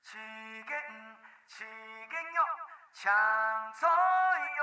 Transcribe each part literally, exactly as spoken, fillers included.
四个魚，四个肉，青菜肉。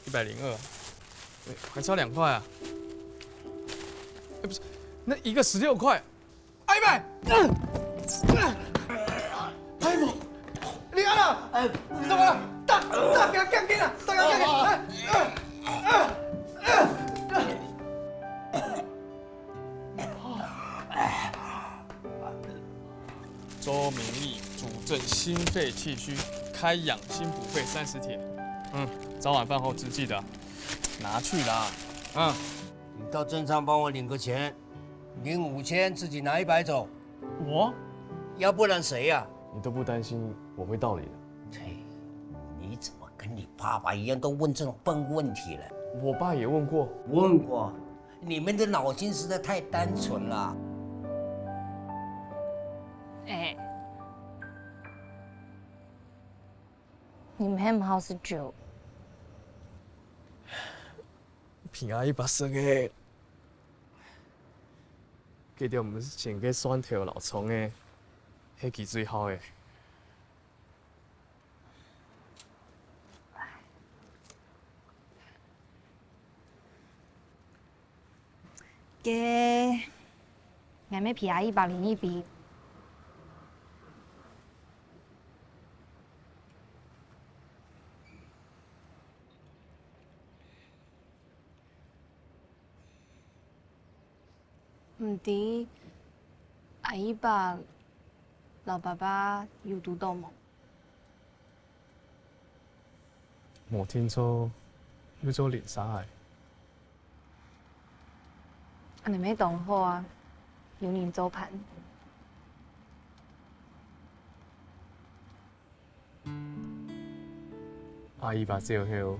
一百零二，还差两块啊！哎，不是，那一个十六块，阿姨伯，阿姨伯，你啊，哎，你怎么了？大大给他干干啊，大给他干干！哎，哎，哎，哎。 周明义主症心肺气虚，开养心补肺三十帖。嗯，早晚饭后吃，记得拿去啦。嗯，你到镇上帮我领个钱，领五千，自己拿一百走。我？要不然谁呀？你都不担心我会盗领？嘿，你怎么跟你爸爸一样，都问这种笨问题了？我爸也问过。问过？ 你们的脑筋实在太单纯了。哎，你们很好吃酒。平阿姨伯生个，佢條毋係前个蒜頭老蔥个，係佢最好个。 該，𠊎乜陪阿姨伯啉一杯。毋知阿姨伯摎爸爸有堵著無？ 無定著，又做鄰舍仔。恁呢乜當好啊，有人做伴。阿姨伯走後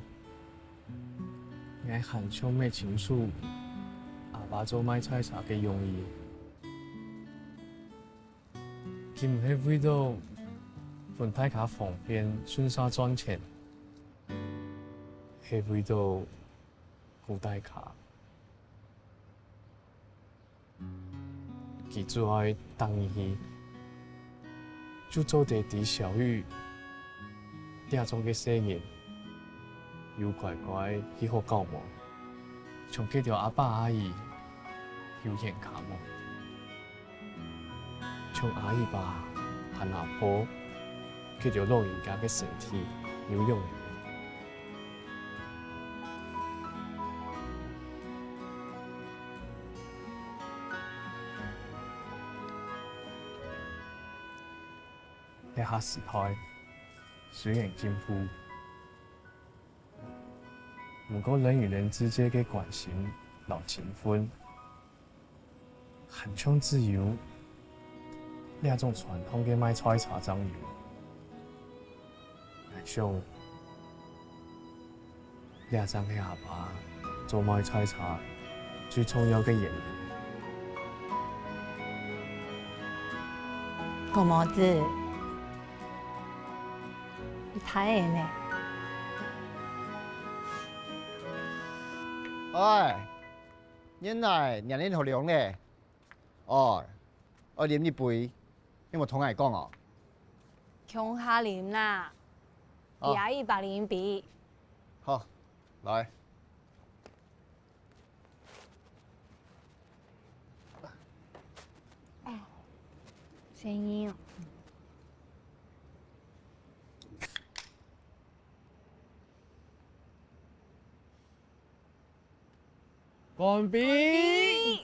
，𠊎還想毋清楚阿爸做賣菜茶个用意。 佢毋係為著分大家方便順續賺錢，係為著顧大家。佢就愛逐日去，就做得知小玉這種个細人 有乖乖去學校無？像該兜阿爸阿姨有冤家無？像阿姨伯、還阿婆，該兜老人家个身體有用个無？這下時代雖然進步，毋過人與人之間个關心摎情分，還像只有這種傳統个賣菜茶正有。𠊎想， 這正係阿爸做賣菜茶最重要个原因。紅帽子，你太矮呢。哎，原來年齡好靚呢。哦，愛啉一杯，你無同𠊎講哦？共下啉啦，哦。比阿姨把零杯。好，來。哎，生意哦。 乾杯！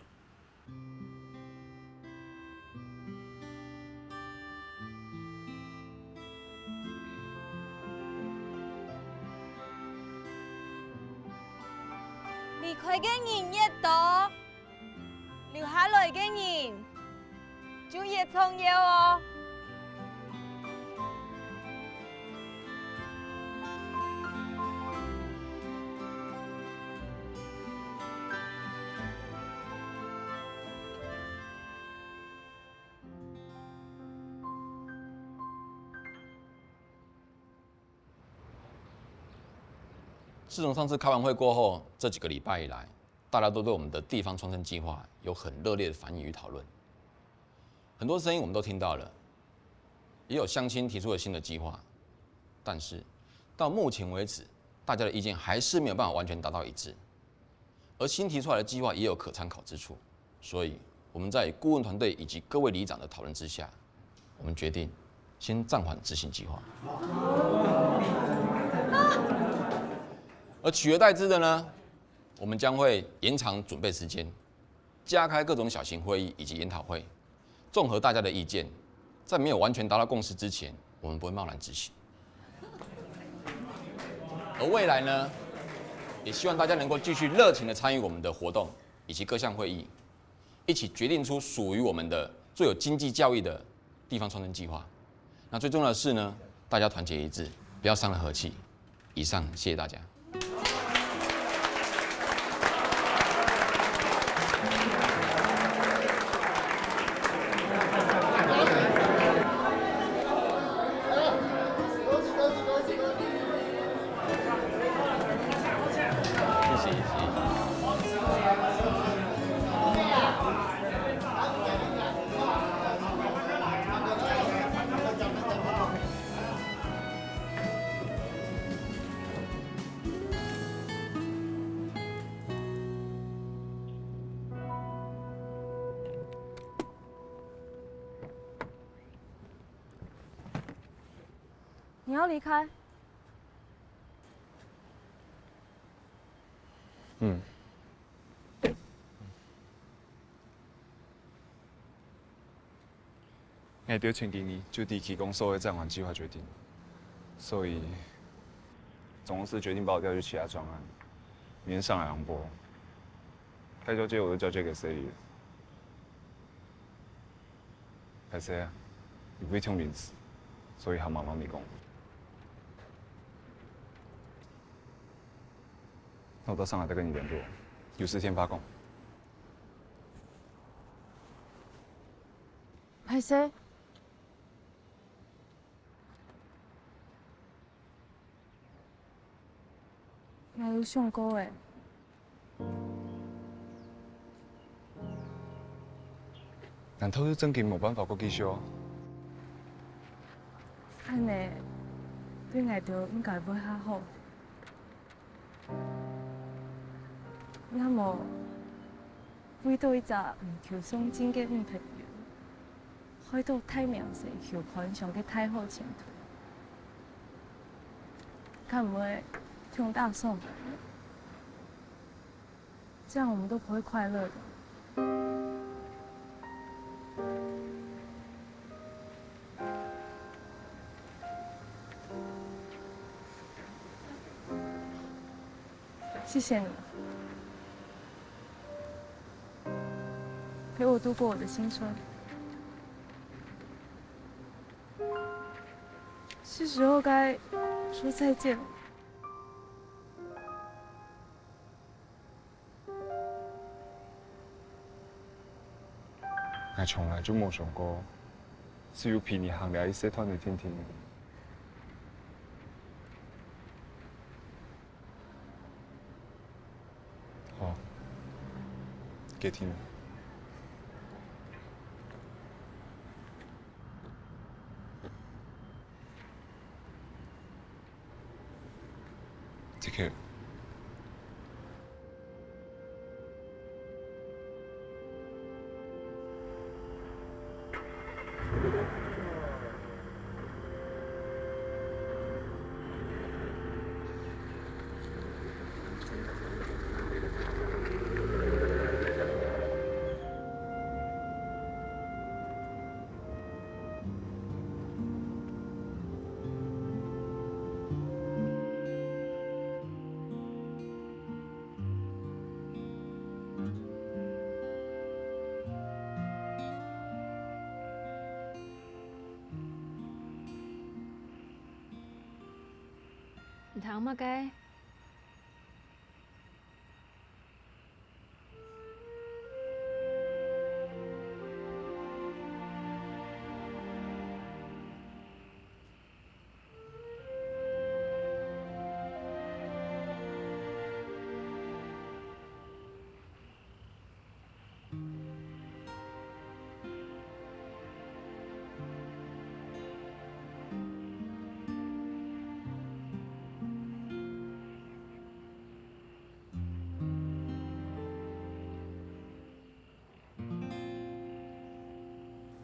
離開个人越多，留下來个人 就越重要哦。 自從上次開完會過後，這幾個禮拜以來，大家都對我們的地方創生計畫有很熱烈的反應與討論。很多聲音我們都聽到了，也有鄉親提出了新的計畫，但是到目前為止，大家的意見還是沒有辦法完全達到一致。而新提出來的計畫也有可參考之處，所以我們在顧問團隊以及各位里長的討論之下，我們決定先暫緩執行計畫。而取而代之的呢，我們將會延長準備時間，加開各種小型會議以及研討會，綜合大家的意見，在沒有完全達到共識之前，我們不會貿然執行。而未來呢，也希望大家能夠繼續熱情地參與我們的活動以及各項會議，一起決定出屬於我們的最有經濟效益的地方創生計畫。那最重要的是呢，大家團結一致，不要傷了和氣。以上，謝謝大家。 你要離開？嗯。 𠊎兜前幾日就對區公所个暫緩計畫決定，所以總公司決定把我調去其他專案，明天上來安排。該交接我就交接給Sally了。歹勢啊，你毋會聽明白，所以還無摎你講。那我到上海再跟你聯絡，有事先發講。 歹勢。𠊎有想過欸。難道就正經無辦法過繼續？恁呢，對𠊎兜應該會較好。 若無，為著一隻毋求上進个女朋友，害到大名聲、受歡迎个大好前途，敢毋會忒打爽？這樣我們都不會快樂的。谢谢你，陪我度过我的青春。是时候该说再见了。，𠊎從來就無想過，只有陪你行這一小段个天天。 好，決定。這個。 你讀麼个？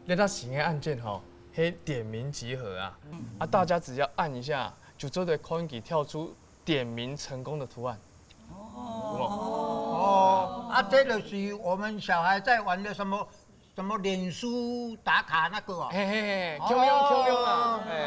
這隻新个按鍵吼，係點名集合啊！啊，大家只要按一下，就做得看佢跳出點名成功的圖案。哦，啊，這就是我們小孩在玩的什麼什麼臉書打卡那個哦。嘿嘿嘿，共樣共樣啊！哎，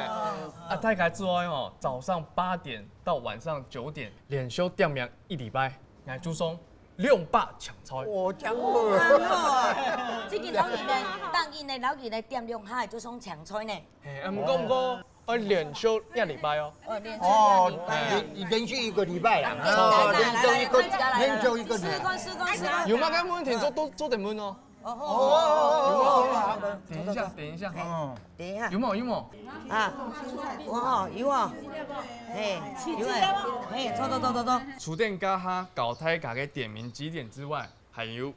啊，大家注意哦，早上八點到晚上九點，連續點名一禮拜，來，就送兩百強菜。我講過了。最近老人呢，當然呢，老人呢點兩下就送強菜呢。嘿，啊，毋過毋過，愛連續一禮拜哦。哦，連續一禮拜。連連續一個禮拜啦，哦，連續一個連續一個禮拜。試看試看試看。有麼个問題做都做得問哦。哦，等一下，等一下，哦，等一下有無有無？啊，有吼有吼，嘿，有誒，嘿，坐坐坐坐坐。除忒這下教大家个點名集點之外，還有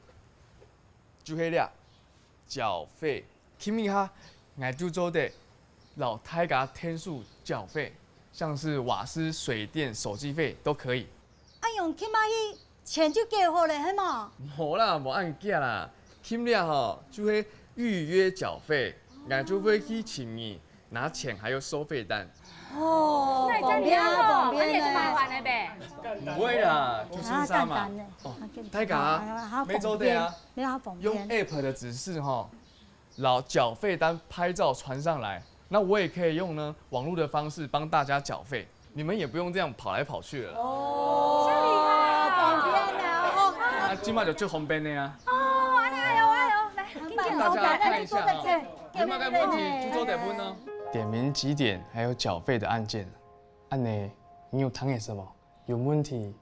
就係這繳費。今日下，𠊎就做得摎大家天數繳費，像是瓦斯、水電、手機費都可以。啊用今仔日錢就繳好了，係無？無啦，無恁遽啦。今日吼，就係預約繳費，𠊎就會去尋你拿錢還有收費單。哦，那你這樣方便哦，那你也是麻呢。煩了呗。不會啦，就先生嘛。啊簡單呢哦啊簡單，大家啊啊沒做對啊方便，你好方用便。 app 的指示哈，然後繳費單拍照傳上來，那我也可以用呢網絡的方式幫大家繳費，你們也不用這樣跑來跑去了啦。哦，方便了哦。啊，今嘛就最方便的啊。哦，哎呦哎呦，來，緊緊大家看一下啊，有沒有問題對就做得問哦。點名集點還有繳費的按鍵，按呢你有聽得識無？有問題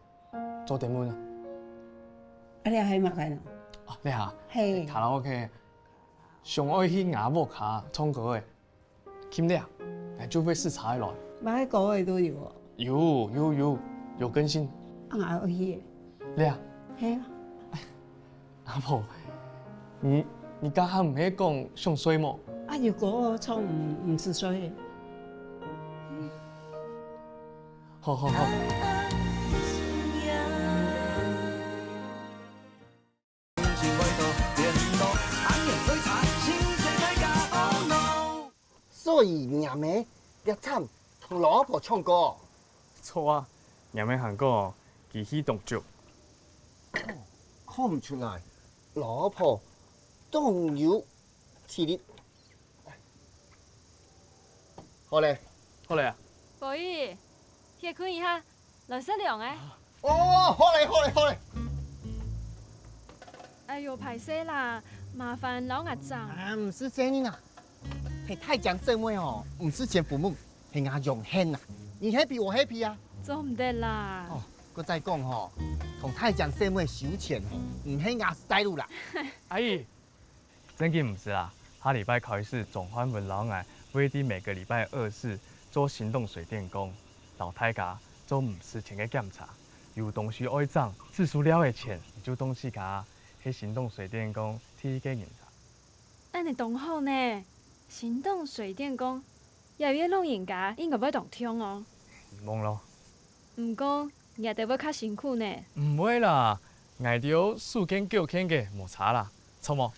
做得問啊。啊，你還麼个呢？哦，你好，嘿，卡拉OK，想愛去吾屋下唱歌誒，今日啊，𠊎就會試查來。麼个歌仔都有哦。有有有有更新，啊，𠊎愛去誒。你啊，嘿啊，阿婆，你你剛剛毋係講想睡無？啊，有歌唱毋毋使睡誒。好好好。 所以你阿姆這站同老婆唱歌，著啊，若姆還講哦，佢去當足。看毋出來，老婆當有體力。好咧，好咧啊，寶儀，歇睏一下，來食涼誒。哦，好咧，好咧，好咧。哎喲，歹勢啦，麻煩摎𠊎掌。啊，毋使這樣啊。嘿，大江細妹吼，毋使錢父母，係𠊎榮幸啊。你happy，𠊎happy啊。做毋得啦。哦，𠊎再講吼，同大江細妹收錢吼，毋係𠊎style啦。阿姨， 正經毋使啦，下禮拜開始，鍾煥文摎𠊎會在每個禮拜二四做行動水電工，摎大家做毋使錢个檢查。有東西愛整，支出了个錢，你就當自家係行動水電工第一個人啦。恁呢當好呢，行動水電工 這位老人家應該會當暢哦。望咯。毋過，你兜會較辛苦呢。毋會啦，𠊎兜手牽腳牽个無差啦，著無？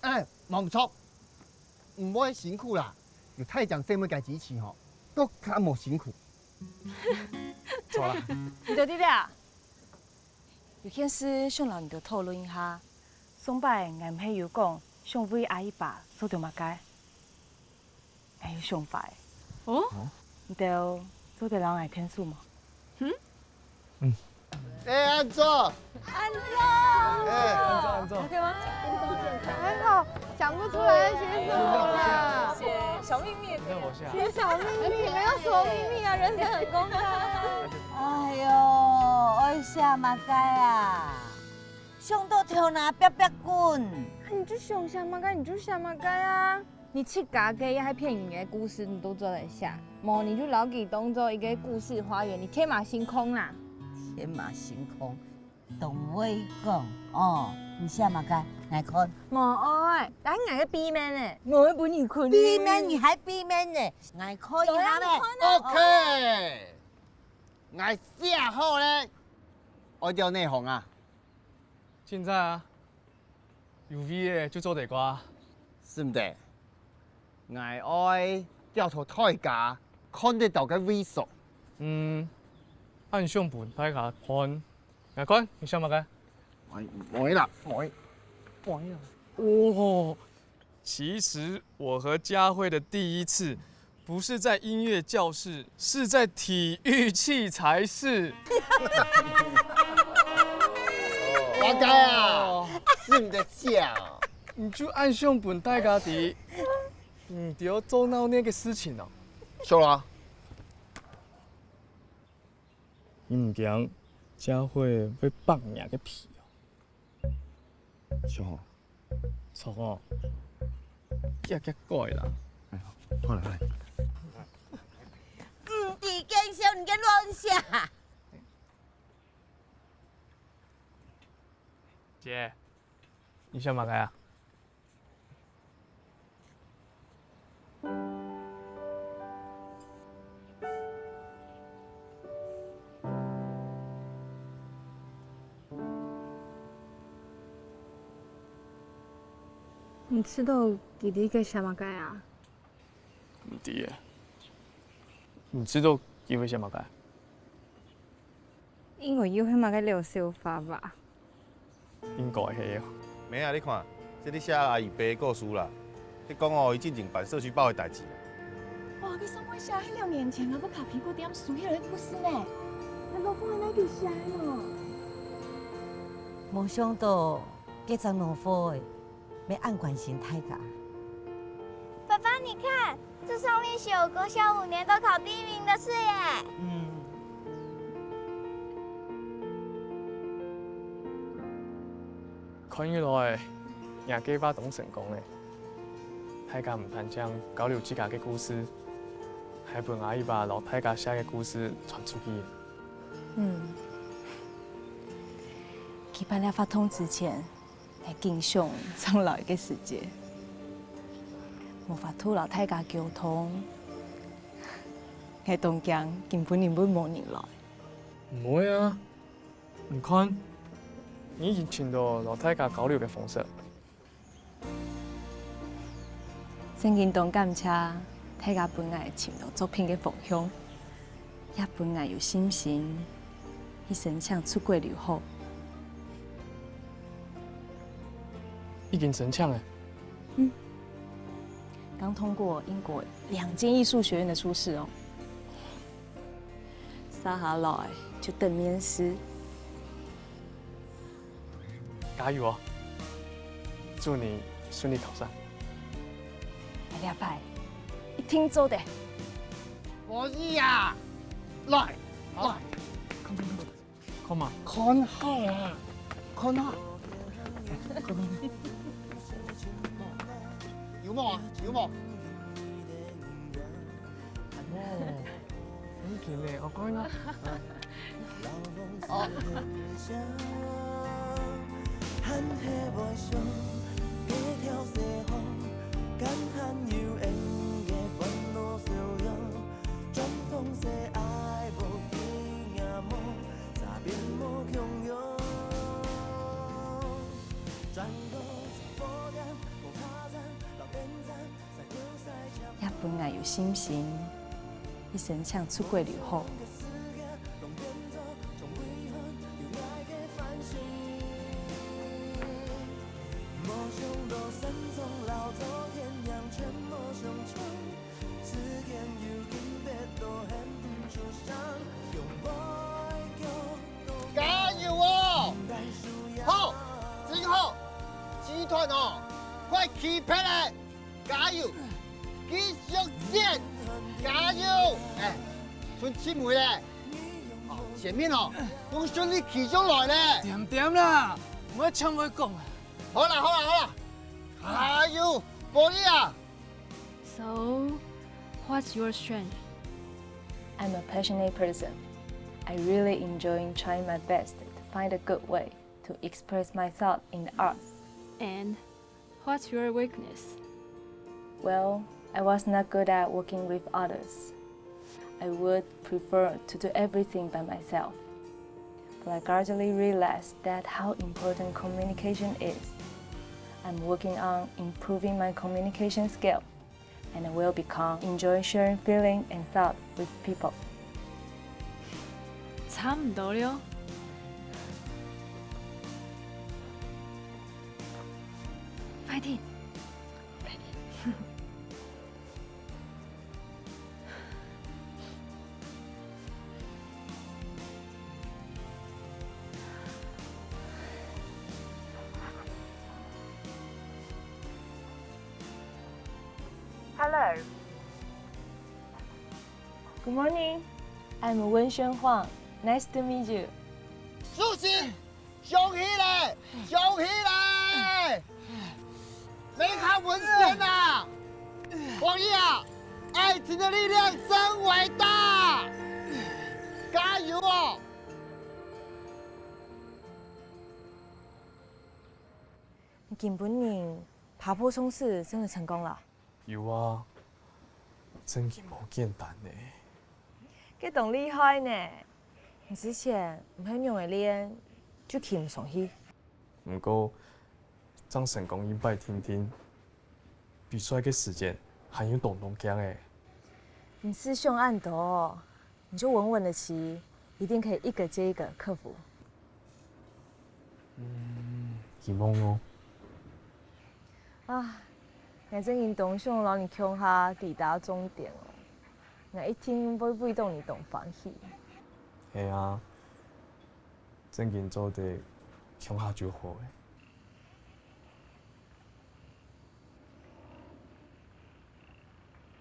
哎，無錯，毋會辛苦啦，有大江細妹个支持吼，都較無辛苦。著啦。你兜知啊？ 有件事想摎你兜討論一下。上擺𠊎毋係有講想為阿姨爸做兜麼个？𠊎有想法欸。哦？你兜做得摎𠊎牽手無？嗯？哎，恁早。恁早。哎。恁早，恁早。OK嗎？還好，想不出來要寫什麼啦。寫小秘密。你看我下。寫小秘密，沒有什麼秘密啊，人生很公開。 哎喲，愛寫麼个啊？想到頭那壁壁滾。你就想寫麼个你就寫麼个啊！你自家个也係騙人个故事，你都做得寫，無你就摎佢當做一個故事花園，你天馬行空啦。天馬行空，當會講哦！你寫麼个？𠊎看。無愛，但𠊎个秘密呢，𠊎會分你看。秘密你還秘密呢？𠊎看一下咩？OK。 𠊎寫好咧，愛調哪項啊？凊彩啊，有位仔就做得掛。使毋得，𠊎愛調到大家看得到个位所。嗯，恁想分大家看，𠊎看你寫麼个？哎，無啦，無，無啦。哦， 其實我和佳慧的第一次不是在音樂教室，是在體育器材室。活該啊！哦。使毋得笑。你就恁想分大家知，你兜做鬧熱个事情哦。笑啦。你毋驚佳慧會剝你个皮哦？笑。 著哦，遽遽改啦。哎呀，好了，好了。毋知見笑你个亂寫。姐，你寫麼个啊？ 你知道佢在該寫麼个啊？毋知欸。你知道佢會寫麼个？ 應該又係麼个老笑話吧？應該係哦。妹啊，你看，這裡寫阿姨爸个故事啦。佢講哦，佢進前辦社區報个代誌啦。哇，佢上尾寫係兩年前啊，在咖啡店收起來个故事呢。啊，老公，哪位寫个呢？無想到，該隻老虎仔，會恁關心大家。爸爸，你看， 這上面寫我國小五年都考第一名的事耶！嗯。看起來，若計畫當成功咧。大家毋單淨交流自家个故事，還分阿姨爸摎大家寫个故事傳出去。嗯。佢辦這活動之前， 係緊想將來个時節，無法度摎大家溝通，𠊎當驚今晡日會無人來。毋會啊，你看，你已經尋到摎大家交流个方式。正經當感謝大家分𠊎尋到作品个方向。 也分𠊎有信心去申請出國留學。已經申請了？嗯，剛通過英國兩間藝術學院的初試哦。接下來就等面試，加油哦！祝你順利考上。哎，這擺一定做得。可以啊！來，來，看看看看。看嘛。看好啊，看好。有無啊？有無？哦，很緊呢，我講一下。哦。 也分𠊎有信心，一生請出國留學。 加油哦！好，真好！集團哦，快起飛咧！加油！繼續戰！加油！哎，順序尾咧！哦，前面哦，恭喜你起上來咧！恬恬啦，毋好搶話講啊！好啦，好啦，好啦！加油，玻璃啊！ So, what's your strength? I'm a passionate person. I really enjoy trying my best to find a good way to express my thought in the arts. And what's your weakness? Well, I was not good at working with others. I would prefer to do everything by myself. But I gradually realized that how important communication is. I'm working on improving my communication skill, and I will become enjoy sharing feeling and thought with people. 差毋多了。快點，快點。 Hello. Good morning. I'm Wenxuan Huang. Nice to meet you. 苏醒！ 雄起來，雄起來！你較穩健啊！王毅啊，愛情的力量真偉大！加油哦！你今晡日爬坡衝刺真的成功了？ 有啊，真經無簡單呢。該當厲害呢！你之前毋係仰仔練，就企毋上去。毋過，正成功一擺定定，比賽个時間還有當當驚欸。你思想恁多， 你就穩穩的騎，一定可以一個接一個克服。嗯，希望哦。啊，𠊎真經當想摎你共下抵達終點哦，𠊎一定會為著你當歡喜。係啊，真經做得共下就好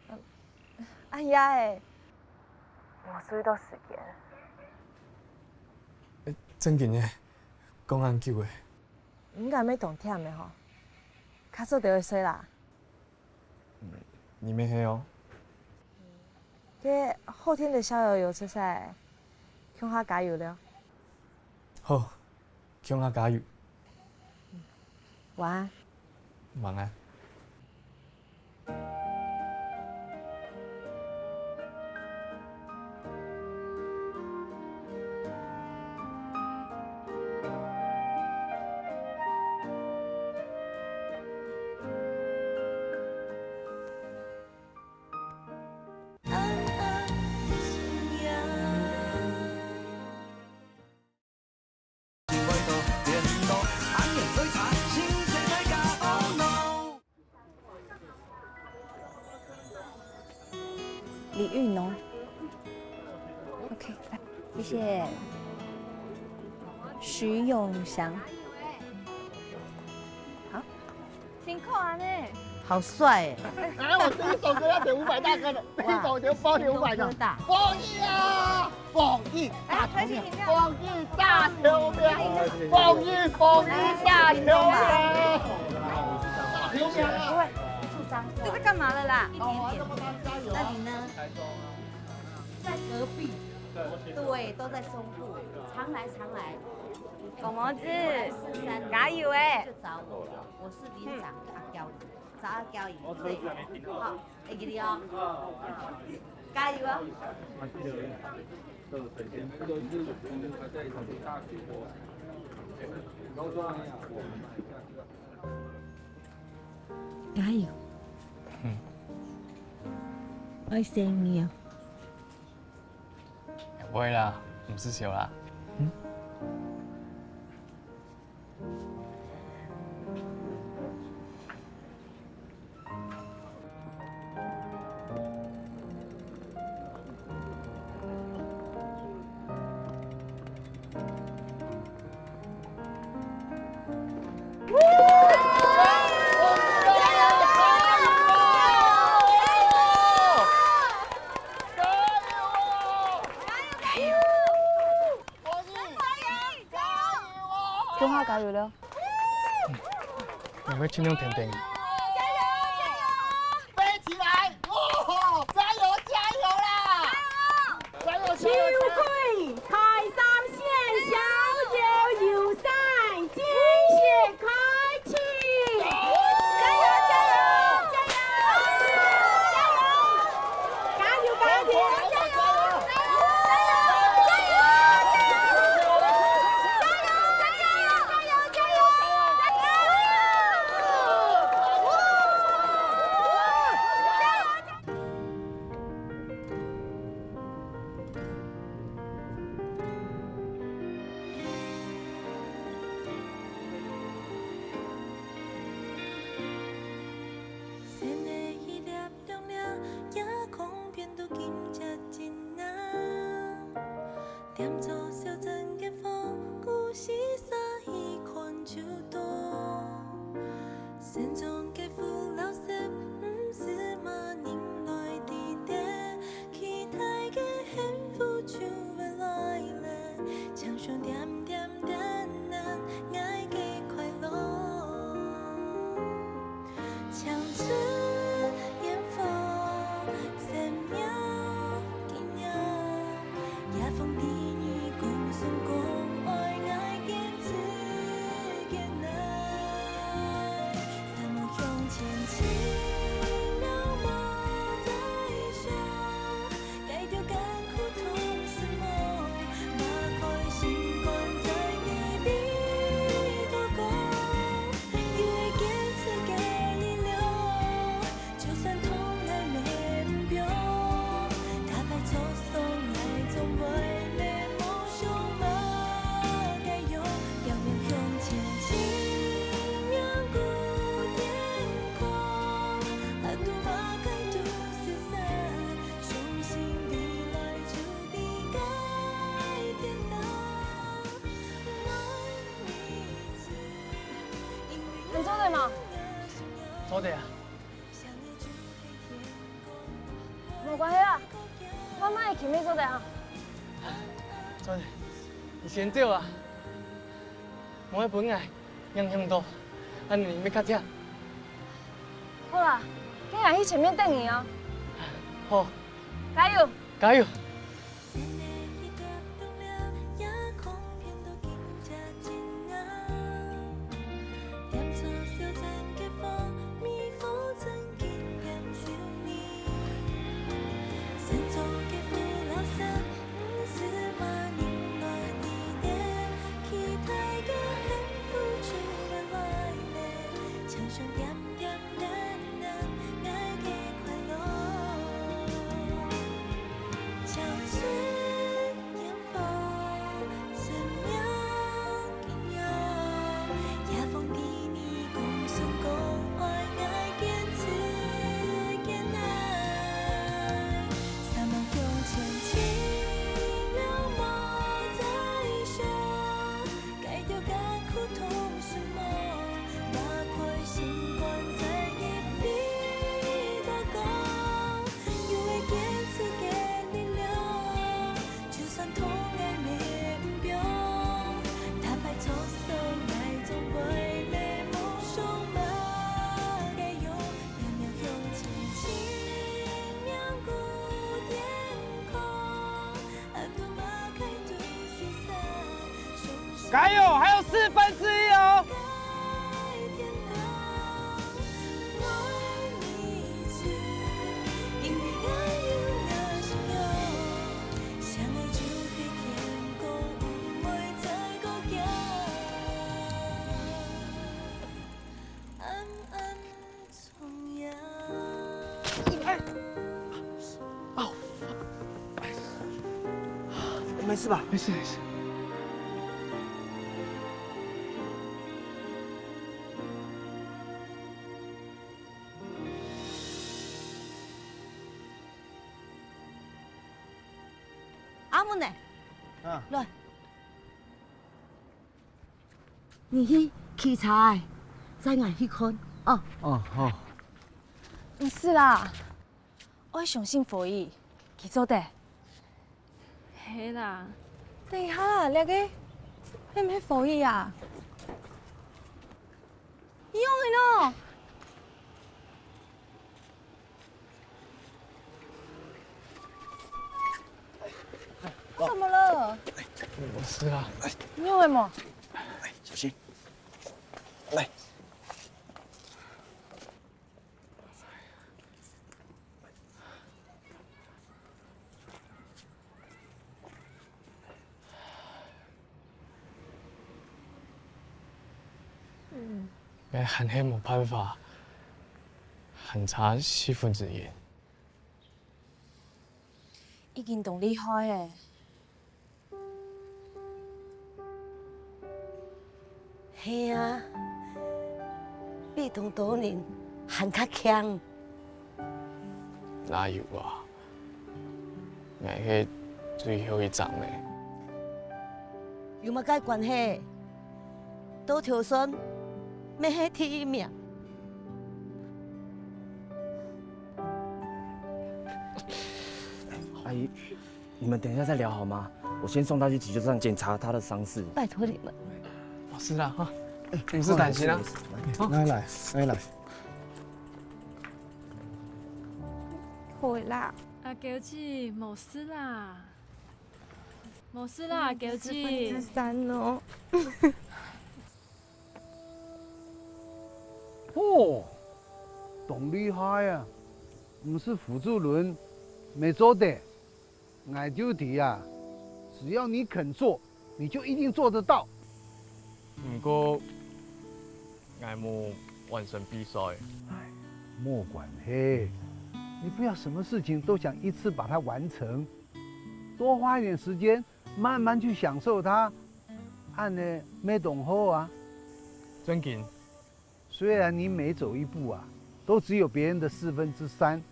欸。 恁夜欸，無注意著時間。欸，正經欸，講恁久欸。你應該乜當悿咧吼，較早兜仔睡啦。嗯，你乜係哦。該後天个校友有出賽，共下加油了。好。 共下加油。晚安。晚安。李玉農。OK，來，謝謝。徐永祥。好帅哎！哎，我第一首歌要点五百大歌的，第一首就包点五百个。防疫啊，防疫大球面，防疫大球面，防疫防疫大球面，大球面啊！这是干嘛了啦？哦，那么大家加油啊！那你呢？在隔壁。对，都在中部，常来常来。狗毛子，加油哎！就找我，我是连长阿娇。 早教育，对，好，会记得哦，加油哦！加油！嗯。爱惜你哦。不会啦，我们是球啦。嗯。 中华加油了！你会尽量天天。加油，加油！飞起来！哇，加油，加油啦！加油，加油，加油！秋桂台三线小友友赛正式开启！加油，加油，加油！加油，加油！ 你做得嗎？做得啊。無關係啊，慢慢仔去乜做得啊。做得，你先走啊。 莫愛分𠊎影響到，恁樣會較忝。好啦，該𠊎去前面等你哦。好。加油！加油！加油，还有四分之一哦！哎，哦，没事吧？没事，没事。阿姆呢？啊。來。 你去挈茶仔，載𠊎去看，哦。哦，好。毋使啦，愛相信火姨，佢做得。係啦。等一下啦，這个係毋係火姨啊？一樣个呢。 怎麼了？沒事啊。你有麼个？小心。來。 𠊎還係無辦法，還差四分之一。已經當厲害了。係啊，比當多人還較強。哪有啊？ 𠊎係最後一張呢。有麼个關係？到頭算，乜係第一名。阿姨，你們等一下再聊好嗎？我先送她去急救站檢查她的傷勢。拜託你們。無事啦，哈，毋使擔心啊。來來來來。 好啦。阿嬌姊，無事啦。無事啦，阿嬌姊。四分之三哦。哦，當厲害啊！毋使輔助輪，乜做得。 𠊎就知啊，只要你肯做，你就一定做得到。毋過，𠊎無完成比賽。唉，無關係，你不要什麼事情都想一次把它完成，多花一點時間，慢慢去享受它，恁呢乜當好啊。正經， 雖然你每走一步啊，都只有別人的四分之三，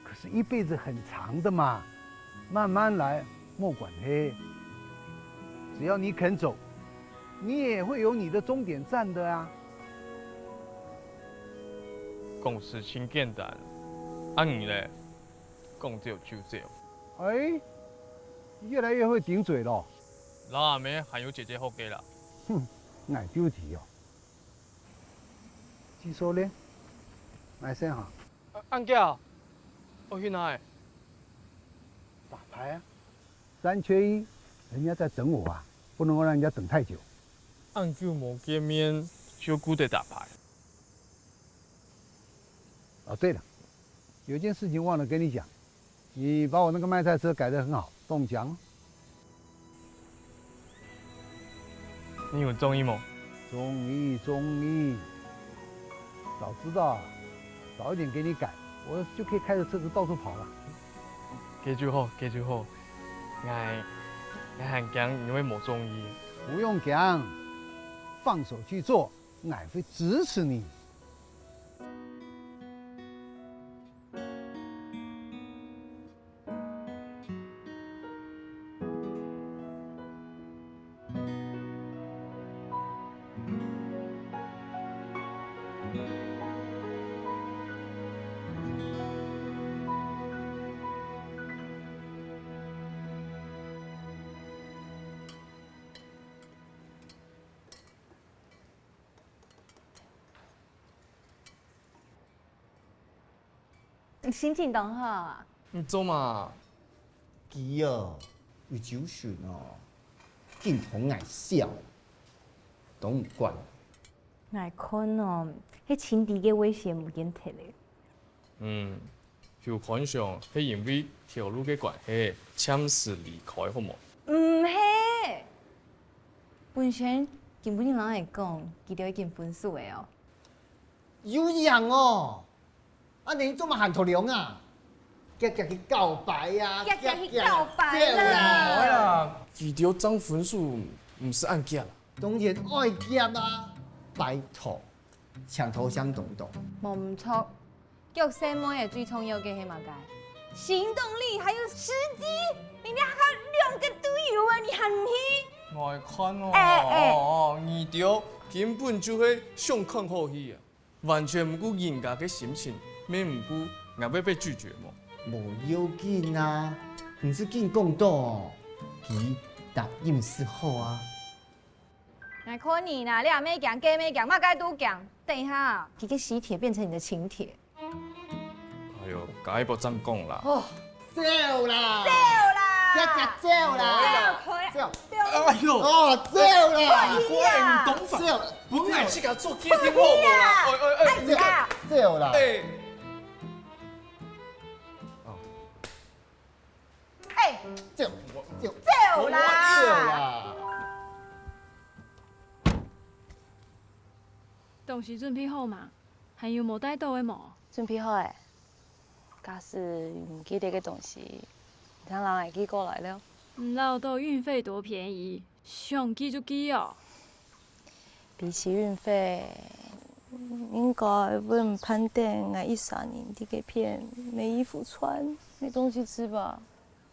可是一輩子很長的嘛，慢慢來，莫管嘿。只要你肯走，你也會有你的終點站的啊。講事情簡單，啊你咧，講走就走。哎，越來越會頂嘴咯。老阿妹還有姐姐好个啦。哼，𠊎就知哦。 繼續咧，來先哈。恁遽，愛去哪？打牌啊，三缺一，人家在等我啊，不能夠讓人家等太久。恁久無見面，就顧得打牌。哦，對了，有一件事情忘了跟你講， 你把我那個賣菜車改得很好，中獎。你有中意無？中意，中意。早知道啊，早一點給你改，我就可以開著車子到處跑了。該就好，該就好。𠊎，𠊎還驚你會無中意。不用驚，放手去做，𠊎會支持你。 你心情當好啊？你做麼？佢哦，有酒醺哦，緊同𠊎笑。當無管。𠊎看哦，該情敵个危險毋見忒咧。嗯，有看相係因為頭路个關係，暫時離開，好無？毋係，本仙今晡日摎𠊎講，佢兜已經分手了哦。有影哦！ 恁樣做麼還拖龍啊？遽遽去告白啊！遽遽去告白啦！遽遽走啦！哎呀，佢兜正分手，毋使恁遽啦。當然愛遽啊！拜託，請多想多多。無毋著，腳細妹仔最重要个係麼个？行動力還有時機，你兩個兩個都有啊，你還毋去？𠊎看哦，哎哎，佢兜根本就係想看好戲啊！ 完全毋顧人家个心情，乜毋顧𠊎會被拒絕無？無要緊啊，毋使緊講到哦，佢答應就好啊。𠊎看你啦，這乜驚，該乜驚，麼个都驚。等一下，佢个喜帖變成你的請帖。哎喲，該一步正講啦。哦， 走啦！走啦！遽遽走啦！走，走！哎喲，哦，走啦！可以啊！乖，你懂法，走，本來自家做決定好無啦？哎哎哎，哎呀！走啦！哎，哦，哎，走，走，走啦！走啦！東西準備好嗎？還有無帶到个無？準備好了。 假使毋記得个東西，你正摎𠊎寄過來了。你恅著運費多便宜，想寄就寄哦。比起運費，應該會毋盼得𠊎一儕人在該片沒衣服穿、沒東西吃吧？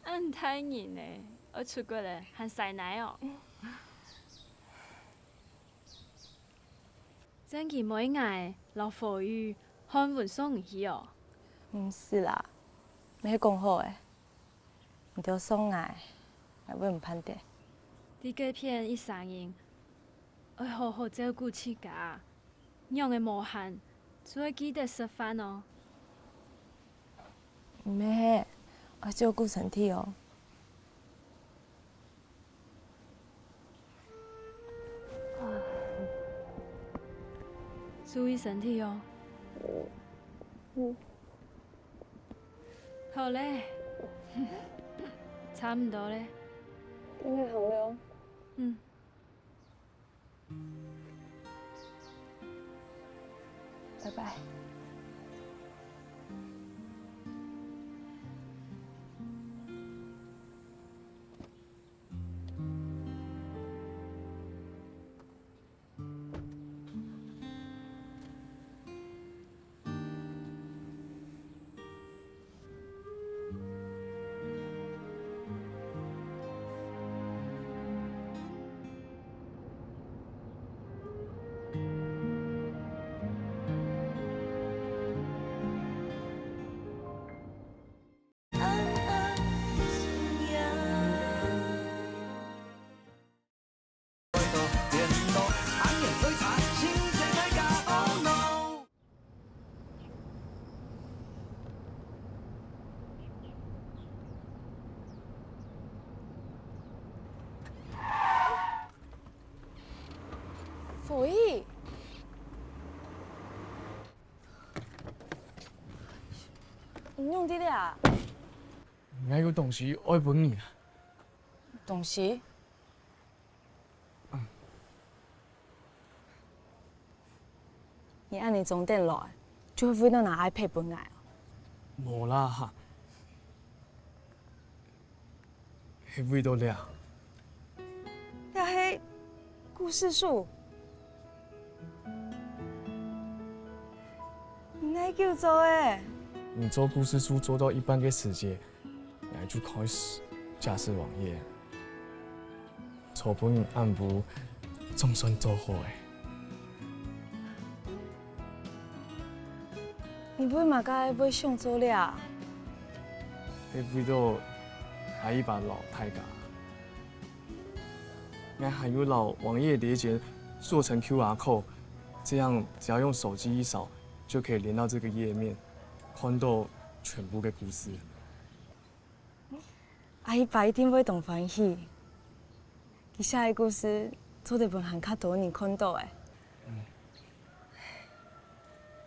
恁大人了，愛出國了，還使哪哦？ 正經愛𠊎摎火雨、漢文送你去哦？毋使啦，乜係講好个。你兜送𠊎，𠊎會毋盼得。在該片一儕人，愛好好照顧自家，仰仔無閒，就愛記得食飯哦。 毋係，愛照顧身體哦。注意身體哦。好咧，差毋多咧。應該好了。嗯。 拜拜。火雨，你仰在這啊？𠊎有東西愛分你啊。東西？ 你恁仔衝等來，就係為著拿iPad分𠊎哦？無啦，係為著這。這係故事書？你哪久做个？你做故事書做到一半个時節， 𠊎就開始架設網頁。昨晡暗晡總算做好咧。你為麼个會想做這啊？係為著阿姨爸摎大家。𠊎還有摎網頁連結做成QR code，這樣只要用手機一掃，就可以連到這個頁面，看到全部个故事。 阿姨爸一定會當歡喜。佢寫个故事做得分還較多人看到欸。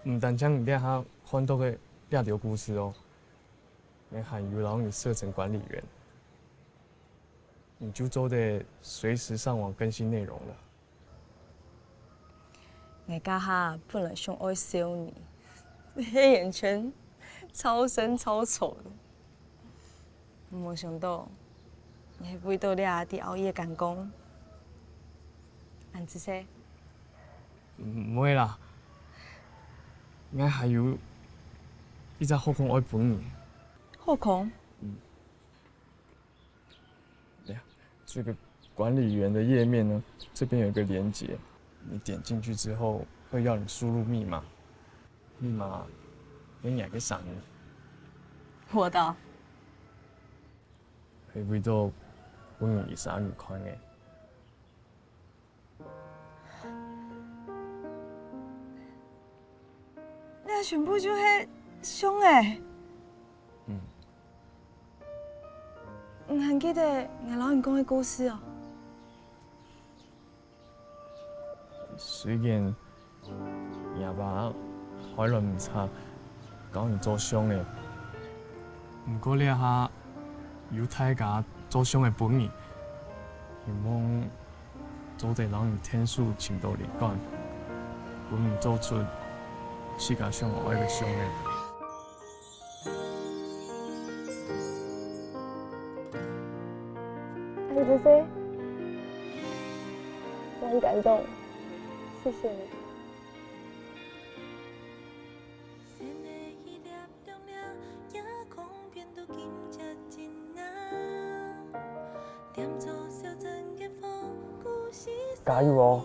毋單淨你這下看到个這條故事哦，𠊎還有摎你設成管理員，你就做得隨時上網更新內容了。 𠊎這下本來想愛笑你，係完全超生超醜个。無想到，你係為著這下在熬夜趕工，恁仔細。毋會啦，𠊎還有一隻好康愛分你。好康？嗯。 呀，這個管理員的頁面呢，這邊有一個連結，你點進去之後會要你輸入密碼，密碼係你个生日。我的。係為著分你生日看个。 這全部就係相欸。嗯。你還記得𠊎摎你講个故事哦？雖然若爸開來毋差，教你做相欸，毋過這下有大家做相欸分你，希望 做得摎你𢯭手尋到靈感，分你做出自家想愛个相欸。恁仔細，我很感動，謝謝你。 加油哦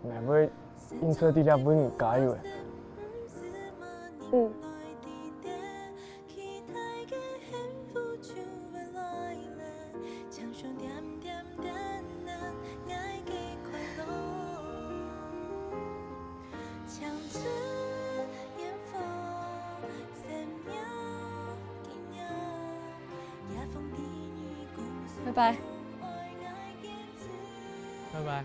！𠊎會硬著在這為你加油个。嗯。 拜拜。拜拜。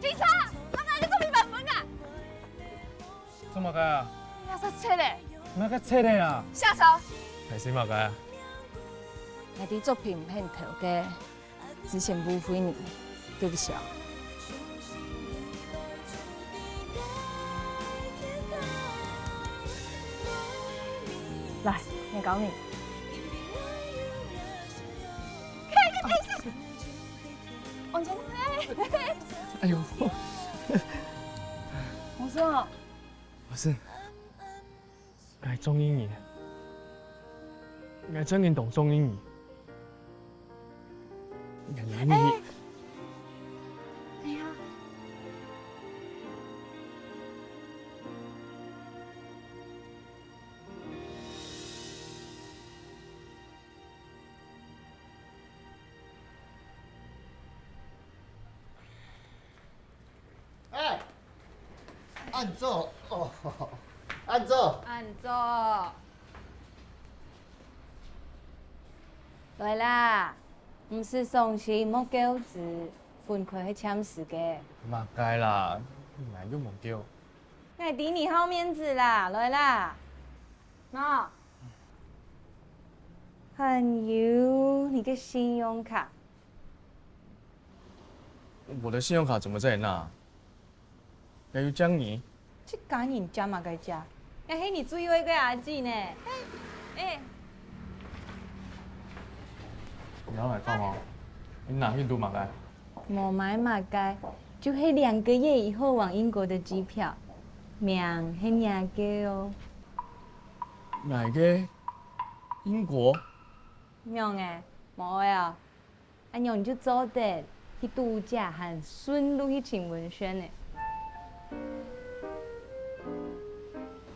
警察，拿𠊎个作品還分𠊎！做麼个啊？𠊎煞忒咧！麼个忒咧啊？下手！係麼个啊？𠊎知作品毋係你偷个， 之前誤會你，對不起啊。來，𠊎教你。哎呦，我說哦，我是。 𠊎中意你，𠊎真个當中意你。𠊎愛你。哎，等一下。哎，恁早哦，恁早。恁早。來啦，毋使傷心，莫噭眵，分開係暫時个。麼个啦，𠊎又無噭。𠊎知你好面子啦，來啦。喏。 還有你个信用卡。我的信用卡怎麼在你那？還有獎你？這家人借麼个借？𠊎係你最愛个阿姊呢。哎，哎。你要來幹嘛？你拿去做麼个？無買麼个，就係兩個月以後往英國的機票，名係若个哦。 哪個？英國？仰仔，無愛啊？恁樣你就做得去度假，還順路去尋文宣呢。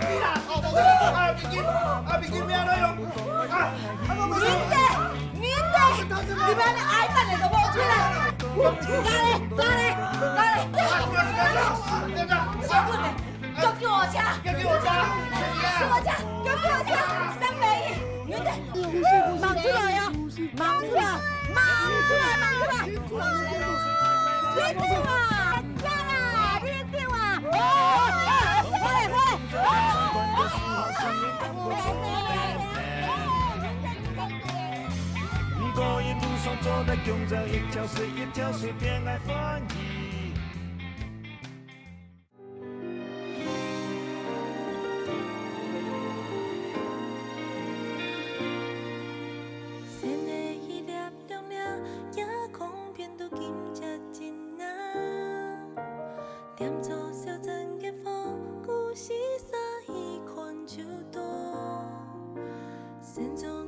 你啦，哦，阿美金，阿美金，你安怎用？啊，啊，我無事。你等，你等，你等，你愛等下都無出來。來咧，來咧，來咧。啊，等一下，等一下，等一下。 救救我車！救救我車！救我車！救救我車！三百一，你等，望出來呀！望出來！望出來！望出來！你救我！救啦！你救我！快點，快點！毋過一路上做得弓著一條水，一條水變愛歡喜。先的一粒兩粒，夜空變到金隻真啊！點著小鎮个火，故事煞去看就到。先做